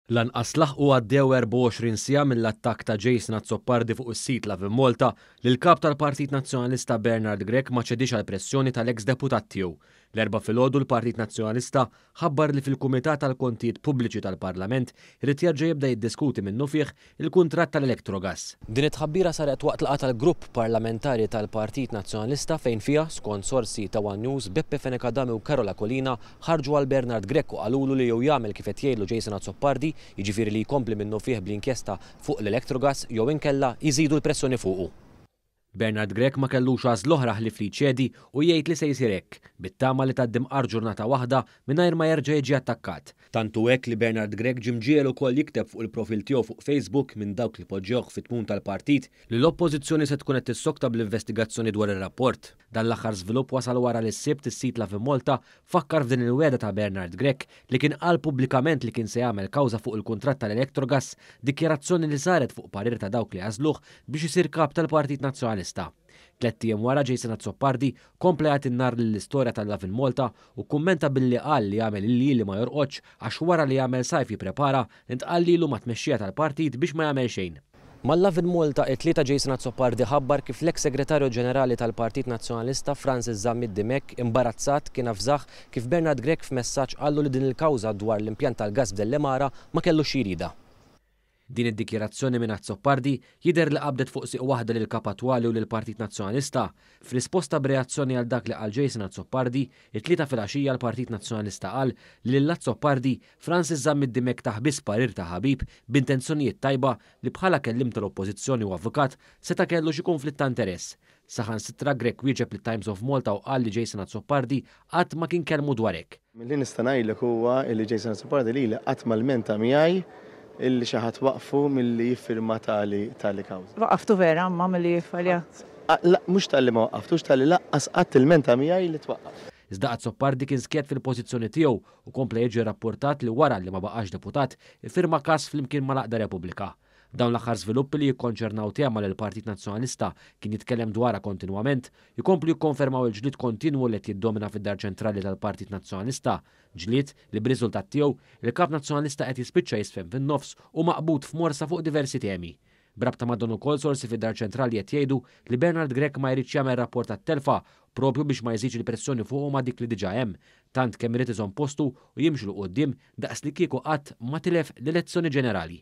Lanqas laħqu għaddew 24 siegħa mill-attakk ta' Jason Azzopardi fuq is-sit Lovin Malta li l-Kap tal-Partit Nazzjonalista Bernard Grech ma ċediex għall-pressjoni tal-eks deputat tiegħu. L-Erbgħa filgħodu l-Partit Nazzjonalista ħabbar li fil-Kumitat għall-Kontijiet Pubbliċi tal-Parlament irid jerġa' jibda jiddiskuti minnufih il-kuntratt tal-Electrogas. Din it-tħabbira saret waqt laqgħa tal-Grupp Parlamentari tal-Partit Nazzjonalista fejn fiha, skont sorsi ta' one News, Beppe Fenech Adami u Karol Aquilina ħarġu għal Bernard Grech u qalulu li jew jagħmel kif qed jgħidlu Jason Azzopardi, jiġifieri li jkompli minnufih bl-inkjesta fuq l-Electrogas jew inkella jżidu l-pressjoni fuqu. Bernard Grech ma kellux għażla oħra ħlief li jċedi u jgħid li se jsir hekk, bit-tama li tgħaddi mqar ġurnata waħda mingħajr ma jerġa' jiġi attakkat. Tant hu hekk li Bernard Grech ġie mġiegħel ukoll jikteb fuq il-profil tiegħu fuq Facebook minn dawk li poġġewh fit-tmun tal-partit li l-Oppożizzjoni se tkun qed tissokta bl-investigazzjoni dwar ir-rapport. Dan l-aħħar żvilupp wasal wara li s-Sibt is-sit Lovin Malta fakkar f'din il-wegħda ta' Bernard Grech li kien qal pubblikament li kien se jagħmel kawża fuq il-kuntratt tal-Electrogas, dikjarazzjoni li saret fuq parir ta' dawk li għażluh biex isir Kap tal-Partit Nazzjonalista. Tlett ijiem wara Jason Azzopardi kompla jagħti n-nar lill-istorja tal-Lovin Malta u kkummenta billi qal li għamel il-li ma jorqodx għax wara li għamel sajf jipprepara, intqal lilu mat-tmexxija tal-partit biex ma jagħmel xejn. Mal-Lovin Malta, it-Tlieta Jason Azzopardi ħabbar kif l-eks Segretarju Ġenerali tal-Partit Nazzjonalista Francis Zammit Dimech imbarazzat kien avżah kif Bernard Grech f'messaġġ qallu li din il-kawża dwar l-impjant tal-gass f'Dellimara ma kellux xi jridha. Din id-dikjarazzjoni minn Azzopardi jidher li qabdet fuq sieq waħda lill-Kap attwali u lill-Partit Nazzjonalista. F'risposta b'reazzjoni għal dak li qal Jason Azzopardi, it-Tlieta filgħaxija l-Partit Nazzjonalista qal li lil Azzopardi, Francis Zammit Dimech tah biss parir ta' ħabib b'intenzjonijiet tajba li bħala kelliem tal-Oppożizzjoni u avukat seta' kellu xi kunflitt ta' interess. Saħansitra Grech wieġeb lit-Times of Malta u qal li Jason Azzopardi qatt ma kien kellmu dwar hekk. Milli nista' ngħidlek huwa illi Jason Azzopardi lili qatt ma lmenta miegħi illi xi ħadd waqqfu milli jiffirma tali tali kawża. Waqqaftu vera imma milli jiffalja? Mhux talli ma waqqaftux, talli lanqas qatt ilmenta miegħi li twaqqaf. Iżda Azzopardi kien skjett fil-pożizzjoni tiegħu u kompla jiġi rrappurtat li wara li ma baqax deputat iffirma każ flimkien mal-Għaqda Repubblika. Dawn l-aħħar żviluppi li jikkonċernaw tema li l-Partit Nazzjonalista kien jitkellem dwarha kontinwament, ikomplu jikkonfermaw il-ġlied kontinwu li qed jiddomina fid-Dar Ċentrali tal-Partit Nazzjonalista, ġlied li b'riżultat tiegħu, il-Kap Nazzjonalista qed jispiċċa jiżfen fin-nofs u maqbud f'morsa fuq diversi temi. B'rabta ma' dan ukoll sorsi fid-Dar Ċentrali qed jgħidu li Bernard Grech ma jridx jagħmel rapport tat-telfa propju biex ma jżidx il-pressjoni fuqu ma' dik li diġà hemm, tant kemm irid iżomm postu u jimxi 'l quddiem daqslikieku qatt ma tilef l-elezzjoni ġenerali.